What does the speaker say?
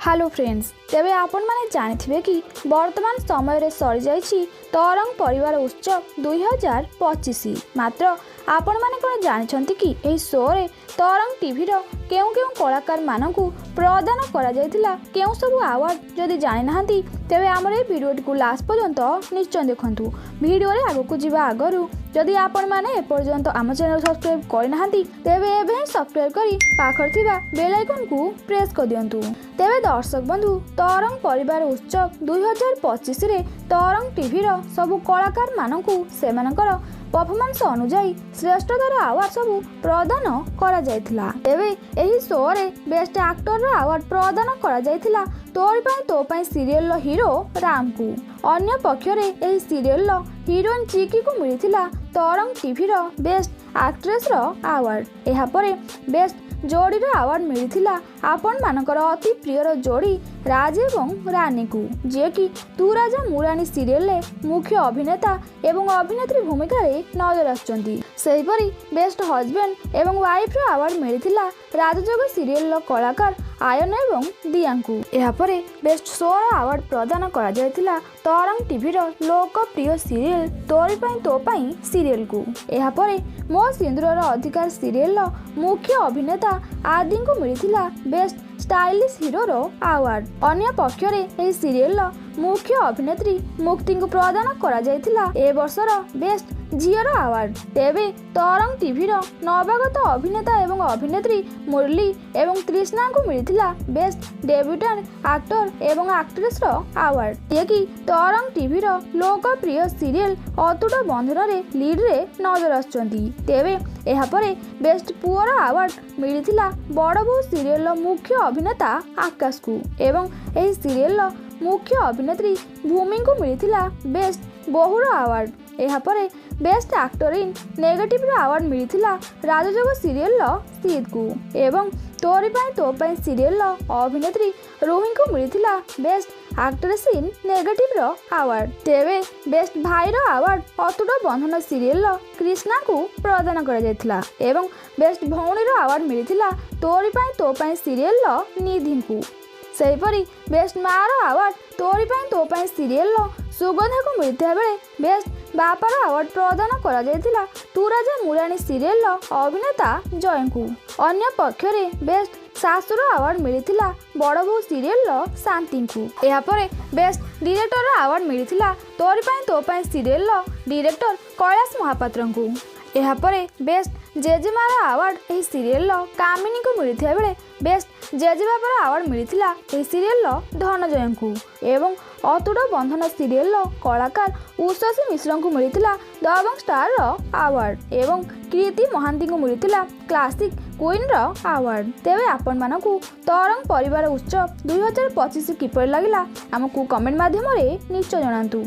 Hello friends, ତେବେ ଆପଣମାନେ ଜାଣିଥିବେ କି ବର୍ତ୍ତମାନ ସମୟରେ ସରିଯାଇଛି ତରଙ୍ଗ ପରିବାର ଉତ୍ସବ 2025। ମାତ୍ର ଆପଣମାନେ କ'ଣ ଜାଣିଛନ୍ତି କି ଏହି ଶୋରେ ତରଙ୍ଗ ଟିଭିର କେଉଁ କେଉଁ କଳାକାରମାନଙ୍କୁ ପ୍ରଦାନ କରାଯାଇଥିଲା କେଉଁ ସବୁ ଆୱାର୍ଡ଼? ଯଦି ଜାଣିନାହାନ୍ତି, ତେବେ ଆମର ଏହି ଭିଡ଼ିଓଟିକୁ ଲାଷ୍ଟ ପର୍ଯ୍ୟନ୍ତ ନିଶ୍ଚୟ ଦେଖନ୍ତୁ। ଭିଡ଼ିଓରେ ଆଗକୁ ଯିବା ଆଗରୁ ଯଦି ଆପଣମାନେ ଏପର୍ଯ୍ୟନ୍ତ ଆମ ଚ୍ୟାନେଲ୍ ସବସ୍କ୍ରାଇବ୍ କରିନାହାନ୍ତି, ତେବେ ଏବେ ହିଁ ସବସ୍କ୍ରାଇବ୍ କରି ପାଖରେ ଥିବା ବେଲ୍ ଆଇକନ୍କୁ ପ୍ରେସ୍ କରିଦିଅନ୍ତୁ। ତେବେ ଦର୍ଶକ ବନ୍ଧୁ, ତରଙ୍ଗ ପରିବାର ଉତ୍ସବ 2025ରେ ତରଙ୍ଗ ଟିଭିର ସବୁ କଳାକାରମାନଙ୍କୁ ସେମାନଙ୍କର ପରଫର୍ମାନ୍ସ ଅନୁଯାୟୀ ଶ୍ରେଷ୍ଠତାର ଆୱାର୍ଡ଼ ସବୁ ପ୍ରଦାନ କରାଯାଇଥିଲା। ତେବେ ଏହି ଶୋରେ ବେଷ୍ଟ ଆକ୍ଟରର ଆୱାର୍ଡ଼ ପ୍ରଦାନ କରାଯାଇଥିଲା ତୋରି ପାଇଁ ତୋ ପାଇଁ ସିରିଏଲର ହିରୋ ରାମକୁ। ଅନ୍ୟ ପକ୍ଷରେ ଏହି ସିରିଏଲର ହିରୋଇନ୍ ଚିକିକୁ ମିଳିଥିଲା ତରଙ୍ଗ ଟିଭିର ବେଷ୍ଟ ଆକ୍ଟ୍ରେସର ଆୱାର୍ଡ଼। ଏହାପରେ ବେଷ୍ଟ ଯୋଡ଼ିର ଆୱାର୍ଡ଼ ମିଳିଥିଲା ଆପଣମାନଙ୍କର ଅତି ପ୍ରିୟର ଯୋଡ଼ି ରାଜ ଏବଂ ରାନୀକୁ, ଯିଏକି ତୁ ରାଜା ମୁଁ ରାଣୀ ସିରିଏଲରେ ମୁଖ୍ୟ ଅଭିନେତା ଏବଂ ଅଭିନେତ୍ରୀ ଭୂମିକାରେ ନଜର ଆସୁଛନ୍ତି। ସେହିପରି ବେଷ୍ଟ ହଜବେଣ୍ଡ ଏବଂ ୱାଇଫ୍ର ଆୱାର୍ଡ଼ ମିଳିଥିଲା ରାଜଯୋଗ ସିରିଏଲର କଳାକାର ଆୟନ ଏବଂ ଦିଆଙ୍କୁ। ଏହାପରେ ବେଷ୍ଟ ଶୋର ଆୱାର୍ଡ଼ ପ୍ରଦାନ କରାଯାଇଥିଲା ତରଙ୍ଗ ଟିଭିର ଲୋକପ୍ରିୟ ସିରିଏଲ ତୋରି ପାଇଁ ତୋ ପାଇଁ ସିରିଏଲକୁ। ଏହାପରେ ମୋ ସିନ୍ଦୁରର ଅଧିକାର ସିରିଏଲର ମୁଖ୍ୟ ଅଭିନେତା ଆଦିଙ୍କୁ ମିଳିଥିଲା ବେଷ୍ଟ ଷ୍ଟାଇଲିଶ ହିରୋର ଆୱାର୍ଡ଼। ଅନ୍ୟ ପକ୍ଷରେ ଏହି ସିରିଏଲର ମୁଖ୍ୟ ଅଭିନେତ୍ରୀ ମୁକ୍ତିଙ୍କୁ ପ୍ରଦାନ କରାଯାଇଥିଲା ଏ ବର୍ଷର ବେଷ୍ଟ ଝିଅର ଆୱାର୍ଡ଼। ତେବେ ତରଙ୍ଗ ଟିଭିର ନବାଗତ ଅଭିନେତା ଏବଂ ଅଭିନେତ୍ରୀ ମୁରଲୀ ଏବଂ ତୃଷ୍ଣାଙ୍କୁ ମିଳିଥିଲା ବେଷ୍ଟ ଡେବ୍ୟୁଟାଣ୍ଟ ଆକ୍ଟର ଏବଂ ଆକ୍ଟ୍ରେସର ଆୱାର୍ଡ଼, ଯିଏକି ତରଙ୍ଗ ଟିଭିର ଲୋକପ୍ରିୟ ସିରିଏଲ ଅତୁଟ ବନ୍ଧନରେ ଲିଡ୍ରେ ନଜର ଆସୁଛନ୍ତି। ତେବେ ଏହାପରେ ବେଷ୍ଟ ପୁଅର ଆୱାର୍ଡ଼ ମିଳିଥିଲା ବଡ଼ ବୋହୂ ସିରିଏଲର ମୁଖ୍ୟ ଅଭିନେତା ଆକାଶକୁ ଏବଂ ଏହି ସିରିଏଲର ମୁଖ୍ୟ ଅଭିନେତ୍ରୀ ଭୂମିଙ୍କୁ ମିଳିଥିଲା ବେଷ୍ଟ ବୋହୂର ଆୱାର୍ଡ଼। ଏହାପରେ ବେଷ୍ଟ ଆକ୍ଟର ଇନ୍ ନେଗେଟିଭ୍ର ଆୱାର୍ଡ଼ ମିଳିଥିଲା ରାଜଯୋଗ ସିରିଏଲର ସିଦ୍କୁ ଏବଂ ତୋରି ପାଇଁ ତୋ ପାଇଁ ସିରିଏଲର ଅଭିନେତ୍ରୀ ରୁହିଙ୍କୁ ମିଳିଥିଲା ବେଷ୍ଟ ଆକ୍ଟ୍ରେସ୍ ଇନ୍ ନେଗେଟିଭ୍ର ଆୱାର୍ଡ଼। ତେବେ ବେଷ୍ଟ ଭାଇର ଆୱାର୍ଡ଼ ଅତୁଟ ବନ୍ଧନ ସିରିଏଲର କ୍ରିଷ୍ଣାଙ୍କୁ ପ୍ରଦାନ କରାଯାଇଥିଲା ଏବଂ ବେଷ୍ଟ ଭଉଣୀର ଆୱାର୍ଡ଼ ମିଳିଥିଲା ତୋରି ପାଇଁ ତୋ ପାଇଁ ସିରିଏଲର ନିଧିଙ୍କୁ। ସେହିପରି ବେଷ୍ଟ ମାଆର ଆୱାର୍ଡ଼ ତୋରି ପାଇଁ ତୋ ପାଇଁ ସିରିଏଲର ସୁଗନ୍ଧାକୁ ମିଳିଥିବା ବେଳେ ବେଷ୍ଟ ବାପାର ଆୱାର୍ଡ଼ ପ୍ରଦାନ କରାଯାଇଥିଲା ତୁ ରାଜା ମୁଁ ରାଣୀ ସିରିଏଲର ଅଭିନେତା ଜୟଙ୍କୁ। ଅନ୍ୟ ପକ୍ଷରେ ବେଷ୍ଟ ଶାଶୁର ଆୱାର୍ଡ଼ ମିଳିଥିଲା ବଡ଼ ବୋହୂ ସିରିଏଲର ଶାନ୍ତିଙ୍କୁ। ଏହାପରେ ବେଷ୍ଟ ଡିରେକ୍ଟରର ଆୱାର୍ଡ଼ ମିଳିଥିଲା ତୋରି ପାଇଁ ତୋ ପାଇଁ ସିରିଏଲର ଡିରେକ୍ଟର କୈଳାସ ମହାପାତ୍ରଙ୍କୁ। ଏହାପରେ ବେଷ୍ଟ ଜେଜେମାର ଆୱାର୍ଡ଼ ଏହି ସିରିଏଲର କାମିନୀଙ୍କୁ ମିଳିଥିବା ବେଳେ ବେଷ୍ଟ ଜେଜେବାପାର ଆୱାର୍ଡ଼ ମିଳିଥିଲା ଏହି ସିରିଏଲର ଧନଜୟଙ୍କୁ ଏବଂ ଅତୁଟ ବନ୍ଧନ ସିରିଏଲର କଳାକାର ଉଷସୀ ମିଶ୍ରଙ୍କୁ ମିଳିଥିଲା ଦବଙ୍ଗ ଷ୍ଟାରର ଆୱାର୍ଡ଼ ଏବଂ କୀର୍ତ୍ତି ମହାନ୍ତିଙ୍କୁ ମିଳିଥିଲା କ୍ଲାସିକ୍ କୁଇନ୍ର ଆୱାର୍ଡ଼। ତେବେ ଆପଣମାନଙ୍କୁ ତରଙ୍ଗ ପରିବାର ଉତ୍ସବ 2025 କିପରି ଲାଗିଲା, ଆମକୁ କମେଣ୍ଟ ମାଧ୍ୟମରେ ନିଶ୍ଚୟ ଜଣାନ୍ତୁ।